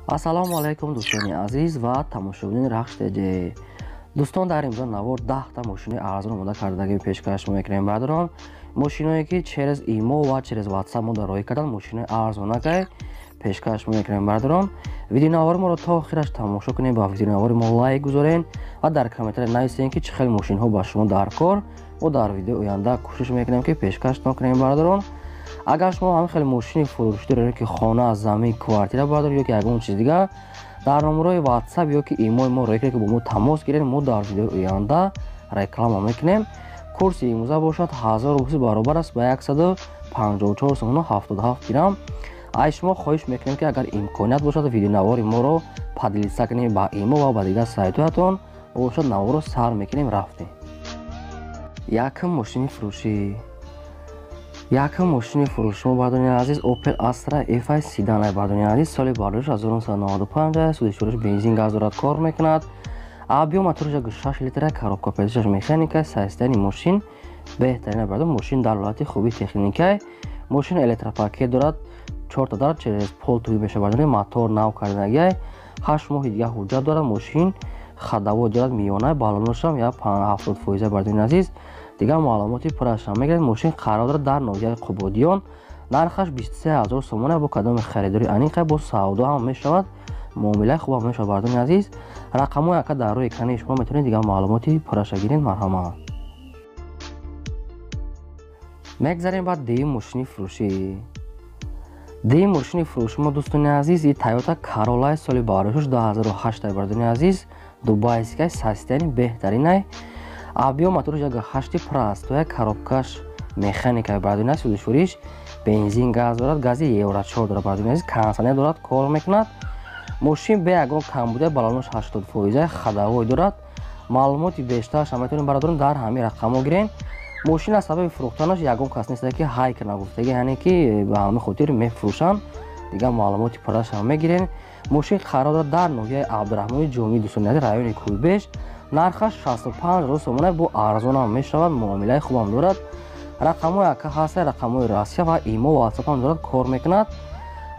Ассалому алайкум, дӯстони азиз ва тамошобинони Рахш ТЖ. Дӯстон, дар имрӯза навор 10 та мошинои арзон омода кардаги пешкаш мекунем, бародарон. Мошиное ки через имо ва через WhatsApp мо дар роҳӣ кардан, мошинои арзонакай пешкаш мекунем, бародарон. Видеонавори моро то охираш тамошо кунем, ба видеонавори мо лайк гузорен ва дар комментария нависем, ки чӣ хел мошинҳо ба шумо дар кор. Мо дар видеои оянда кӯшиш мекунем, ки пешкаштон кунем, бародарон. Агар шумо ҳамин хеле мошини фурӯшӣ доред, ки хона, замин, квартира, бародарон, ё ки ягон чиз дигар, дар номерои WhatsApp ё ки имои мо роҳӣ кунед, ки бо мо тамос гиред, мо дар видеои оянда реклама мекунем. Курси имрӯза бошад 1000 рубл баробар аст ба 154 сомону 77 дирам. Ай шумо хоҳиш мекунем, ки агар имконият бошад, видеонавори моро поделиться кунем ба имо ва ба дигар сайтҳоятон. Бошад, наворро сар мекунем, рафтем. Якм мошини фурӯшӣ. Якм мошини фурӯши мо, бардони азиз, Opel Astra F седан ай, бардони азиз. Соли бардориш 1995, сӯзишвориш бензин, газ дорад, кор мекунад. Объём мотораш 6 литра, коробка передачаш механика, состояние мошин беҳтарин, бардон. Мошин дар ҳолати хуби техникай. Мошин электропакет дорад, чорта дар через пол туй мешавад, бардони. Мотор нав кардагиай, 8 моҳи дигар ҳуҷҷат дорад. Мошин ходовой дорад, миёна, баллонашам я 70%, бардони азиз. Дигар маълумоти пурашам мегиред. Мошин қарор дорад дар ноҳияи Қубодиён, нархаш 23 000 сомона. Бо кадоми харидори аниқа бо савдо ҳам мешавад, муомилаи хуб ҳам мешавад, бардони азиз. Рақамҳои ака дар рӯи экрани шумо, метавонед дигар маълумоти пурраша гиред, марҳамат. Мегзарем ба дуюм мошини фурӯшӣ. Дуюм мошини фурӯши мо, дӯстони азиз, и Тойота Короллаи, соли бардошт 2008, бардони азиз. Дубайскай, состояние беҳтаринай. Объём мотораш 1,8, простой, коробкаш механика, бардони азиз. Сӯзишвориш бензин, газ дорад, гази Евро 4 дорад, бардони азиз. Кондитсионер дорад, кор мекунад. Мошин бе ягон камбуда, баллонаш 80%, ходовой дорад. Маълумоти бештараш метавонем, бародарон, дар ҳамин рақамҳо гирем. Мошин аз сабаби фурӯхтанаш ягон кас нест, ки ҳай кана гуфтаги, яъне ки ба ҳамин хотир мефурӯшанд. Дигар маълумоти пуррашам мегирем. Мошин қарор дорад дар ноҳияи Абдураҳмони Ҷомӣ, дӯстони азиз, райони Кӯйбеш. Нархаш 65 000 сомона, бо арзонам мешавад, муомилаи хубам дорад. Рақамҳои ака ҳаста, рақамҳои Россия ва имо, ватсапам дорад, кор мекунад.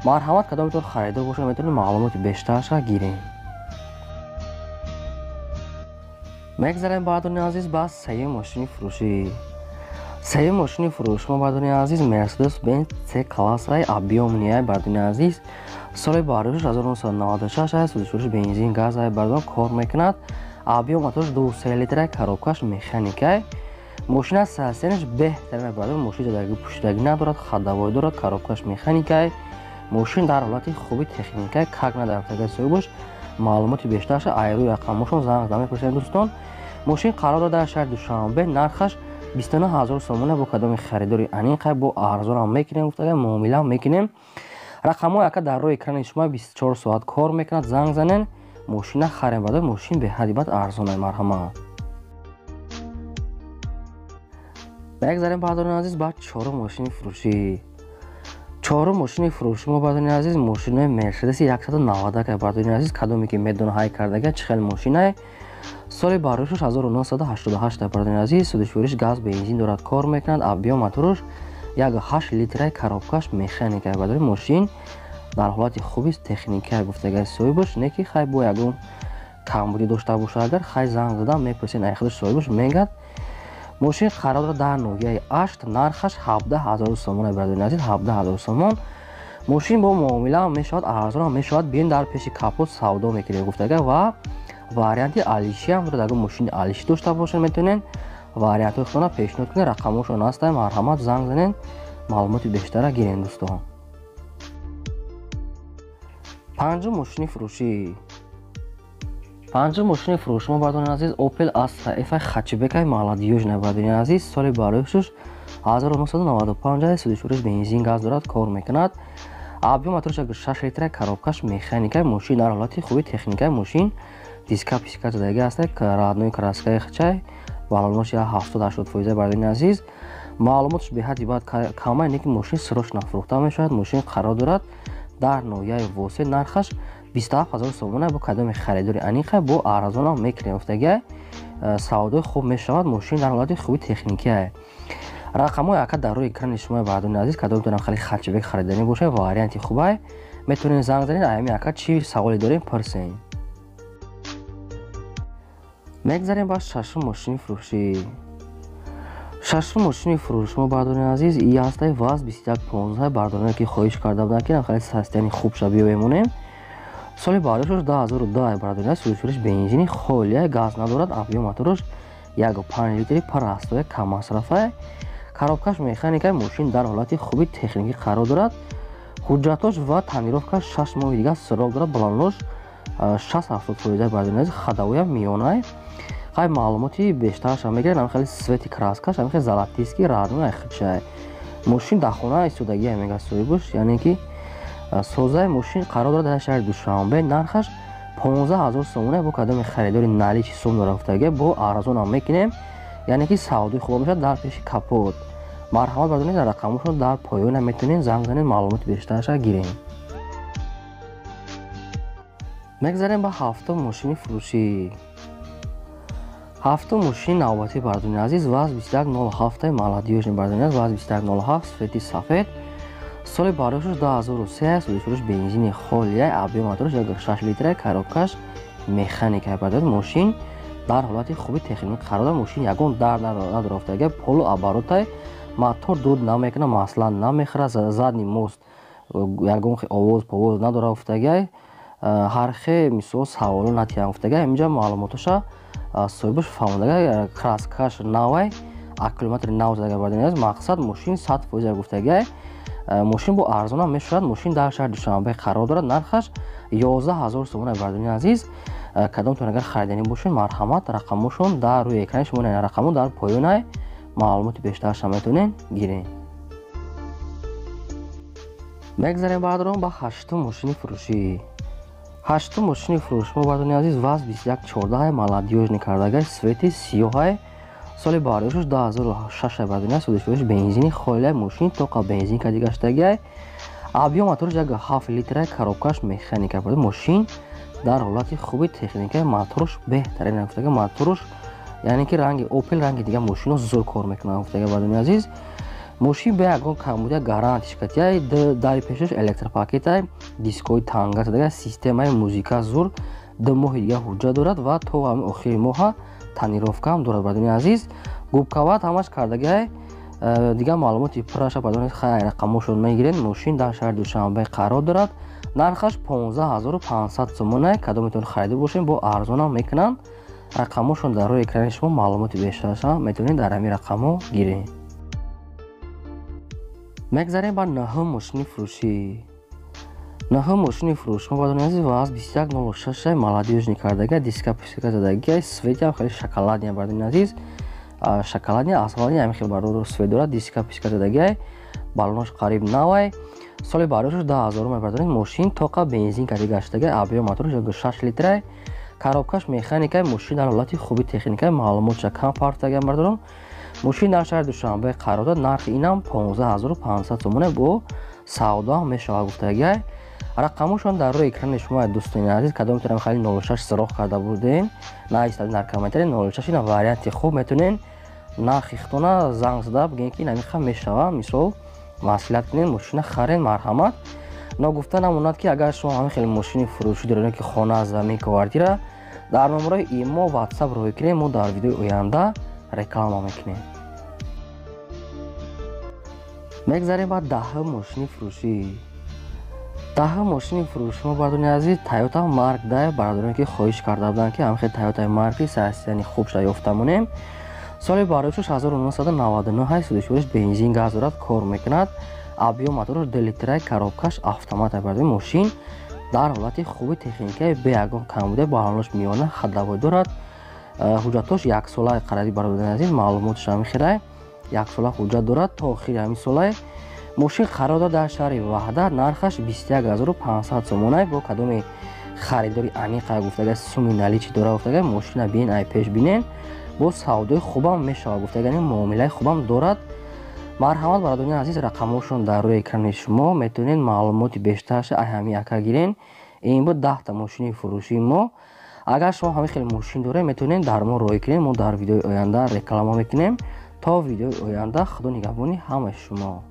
Марҳамат, кадометон харидор бошад, метавонед маълумоти бештарша гирем. Мегзарем, бардони азиз, ба сеюм мошини фурӯшӣ. Сеюм мошини фурӯши мо, бардони азиз, Мерседес Бенз С классай, объёмный, бардони азиз. Соли бардошт 1996 ай, сӯзишвориш бензин, газ ай, бардон, кор мекунад. Объём мотораш 2,3 литра, коробкаш механикай. Мошина состояниеш беҳтарин, бардон. Мошин задаги пӯшидагӣ надорад, ходовой дорад, коробкаш механикай. Мошин дар ҳолати хуби техникай, как надарафтага соҳибаш. Маълумоти бештарша айрӯи рақамҳошон занг зада мепурсем, дӯстон. Мошин қарор дорад дар шаҳри Душанбе, нархаш 29 000 сомона. Бо кадоми харидори аниқай бо арзонам мекунем гуфтага, муомилаам мекунем. Рақамҳои ака дар рӯи экрани шумо, 24 соат кор мекунад, занг занен, мошина харем, бардор. Мошин беҳади бад арзонай, марҳамат. Мегзарем, бардорони азиз, ба чорум мошини фурӯшӣ. Чорум мошини фурӯши мо, бардорони азиз, мошинои Мерседеси 190, бардорони азиз. Кадоме ки медона, ҳай кардага, чӣ хел мошинае. Соли бардошташ 1988, бардорони азиз. Сӯзишвориш газ, бензин дорад, кор мекунад. Объём мотораш 1,8 литра, коробкаш механика, бардори. Мошин дар ҳолати хуби техника гуфтага соҳибаш, не ки хай бо ягон камбудӣ дошта боша, агар хай занг задам мепурсен, ай худаш соҳибаш мегӯяд. Мошин қарор дорад дар ноҳияи Ашт, нархаш 17 000 сомон, бардорони азиз, 17 000 сомон. Мошин бо муомилаам мешавад, арзонам мешавад, биён дар пеши капот савдо мекунем гуфтага. Ва варианти алишиам дорад, агар мошини алишӣ дошта бошед, метавонед вариантҳои худтона пешниҳод кунед. Рақамҳошон ҳастанд, марҳамат, занг занед, маълумоти бештара гиред, дӯстон. Панҷум мошини фурӯшӣ. Панҷум мошини фурӯши мо, бардони азиз, Opel Astra F хэтчбекай молодёжный, бардони азиз. Соли бардошташ 1995, сӯзишвориш бензин, газ дорад, кор мекунад. Объём мотораш 6 литра, коробкаш механикай. Мошин дар ҳолати хуби техникай. Мошин диска писка задаги аст, родной краскаи хчай, баллонаш 70-80%, бардони азиз. Маълумоташ беҳади бад камай, не ки мошин срочно фурӯхта мешавад. Мошин қарор дорад дар ноҳияи Восе, нархаш 27 000 сомона. Бо кадоми харидори аниқа бо арзонам мекунем гуфтага, савдои хуб мешавад. Мошин дар ҳолати хуби техникия. Рақамҳои ака дар рӯи экрани шумо, бардони азиз. Кадомтонам хеле хэтчбек хариданӣ бошад, варианти хубай. Метавонед занг занед, ҳамин ака чӣ саволе дорем пурсем. Мегзарем ба шашум мошини фурӯшӣ. Шашум мошини фурӯш мо, бардорони азиз, и ҳастаи ВАЗ 2115. Бардороне ки хоҳиш карда буданд, ки хеле состояние хуб ша биёмонем. Соли бардошташ 2010, бардорони азиз, сӯзишвориш бензини холия, газ надорад, объём мотораш 1,5 литри простой, каммасрафа, коробкаш механика. Мошин дар ҳолати хуби техникӣ қарор дорад. Ҳуҷҷатош ва тонировкаш 6 моҳи дигар срок дорад. Баллонош 60-70%, бардорони азиз, ходовоя миёнай. Хай, маълумоти бештарашам мегиред. Ам хеле цвети краскаш, ам хеле золотистый, родной хичай. Мошин дар хона истодагия, мега соҳибуш, яъне ки созаи. Мошин қарор дорад дар шаҳри Душанбе, нархаш 15 000 сомона. Бо кадоми харидори наличный сум дора гуфтагия, бо арзонам мекунем, яъне ки савдои хуб мешавад дар пеши капот. Марҳамат, бардонед, рақамошро дар поёна метавонед занг занед, маълумоти бештараша гирем. Мегзарем ба ҳафтум мошини фурӯшӣ. Ҳафтум мошини навбатӣ, бардони азиз, ВАЗ 2107, молодёжный, бардони азиз, ВАЗ 2107, цвети сафед, соли бардошташ 2003, сӯзишвориш бензини холия, объём мотораш 6 литра, коробкаш механика. Бардони, мошин дар ҳолати хуби техникӣ қарор дорад. Мошин ягон дард надорад, агар полуоборотай, мотор дуд намекунад, масла намехӯрад, задний мост ягон овоз повоз надорад гуфтагай. Ҳархе мисол саволо натиҳам гуфтагай. Инҷа маълумотоша соҳибаш фаҳмодагай. Краскаш навай, аккумулятори нав задага, бардони азиз. Мақсад, мошин 100% гуфтагай. Мошин бо арзонам мешавад. Мошин дар шаҳри Душанбе қарор дорад, нархаш 11 000 сомона, бардони азиз. Кадомтон агар хариданӣ бошед, марҳамат, рақамошон дар рӯи экрани шумо, рақамо дар поёнай, маълумоти бештарша метавонед гиред. Мегзарем, бардорон, ба ҳаштум мошини фурӯшӣ. Ҳаштум мошини фурӯш мо, бардони азиз, ВАЗ 2114, молодёжный кардагай, цвети сиёҳай, соли бардошташ 2006, бардони азиз, сӯзишвориш бензини холия. Мошин тоқа бензин кади гаштагай, объём мотораш 1,7 литра, коробкаш механика. Мошин дар ҳолати хуби техника, моторш беҳтарин гуфтага. Моторш, яъне ки ранги Опел, ранги дигар мошино зур кор мекунад гуфтага. Бардони азиз, мошин бе ягон камбудия, гарантиш катия. Дари пешаш электропакетай, дискои танга задага, системаи музика зур, 2 моҳи дигар ҳуҷҷат дорад ва то ҳами охири моҳа тонировкаам дорад. Бардони азиз, губкават ҳамаш кардагай. Дигар маълумоти пурраша, бардони, хай, рақамошон мегиред. Мошин дар шаҳри Душанбе қарор дорад, нархаш 15 500 сомона. Кадометон харида бошем, бо арзонам мекунанд. Рақамошон дар рӯи экрани шумо, маълумоти бештараша метавонед дар ҳамин рақамҳо гиред. Мегзарем ба наҳум мошини фурӯшӣ. Наҳум мошини фурӯш мо, бардони азиз, ВАЗ 2106, молодёжный кардага, диска писка задагия, цветиам хеле шоколадный, бардони азиз, шоколадный, асфални ҳамин хел бардор цвет дорад, диска писка задагия, баллонош қариб навай, соли бардошташ 2000. Бардоред, мошин тоқа бензин кади гаштага, объём мотораш 6 литрай, коробкаш механикай. Мошин дар ҳолати хуби техникай, маълумотша кам партаган, бардорам. Мошин дар шаҳри Душанбе қарор дорад, нархи инам 15 500 сомона, бо савдоам мешавад гуфтагиай. Рақамошон дар рӯи экрани шумо, дӯстони азиз. Кадомтонам хеле 06 сироқ карда будем, нависед дар комментарий 06. Ина варианти хуб, метавонед нархи худтона занг зада бигӯед, ки инамиха мешава, мисол, маслиҳат кунед, мошина харед, марҳамат. Ногуфта намонад, ки агар шумо ҳамин хеле мошини фурӯшӣ доред, ки хона, замин, квартира, дар номерои имо, Ватсап рӯй кунед, мо дар видеои оянда реклама мекунем. Мегзарем ба даҳум мошини фурӯшӣ. Даҳум мошини фурӯши мо, бардони азиз, Тойота Марк дай. Бародароне ки хоҳиш карда буданд, ки ҳамин Тойотаи марки состояние хубша ёфта монем. Соли бардошташ 1999, сӯзишвориш бензин, газ дорад, кор мекунад, объём мотораш 2 литра, коробкаш автомат. Бардони, мошин дар ҳолати хуби техникаи, бе ягон камбуда, баллонош миёна, ходовой дорад, ҳуҷҷатош яксола қаради. Бародарони азиз, маълумоташ ҳамин хелай, яксола ҳуҷҷат дорад то охири ҳамин солае. Мошин қарор дорад дар шаҳри Ваҳдат, нархаш 21 500 сомонай. Бо кадоми харидори аниқа гуфтага, суми наличный дора гуфтага, мошина биен, ай пеш бинен, бо савдои хубам мешавад гуфтага, муомилаи хубам дорад. Марҳамат, бародарони азиз, рақамҳошон дар рӯи экрани шумо, метавонед маълумоти бештарша ай ҳамин ака гирен. Ин буд 10-та мошини фурӯшии мо. Агар шумо ҳамин хеле мошин доред, метавонед дар мо роҳӣ кунед, мо дар видеои оянда реклама мекунем. То видеои оянда, худо нигаҳбони ҳамаи шумо.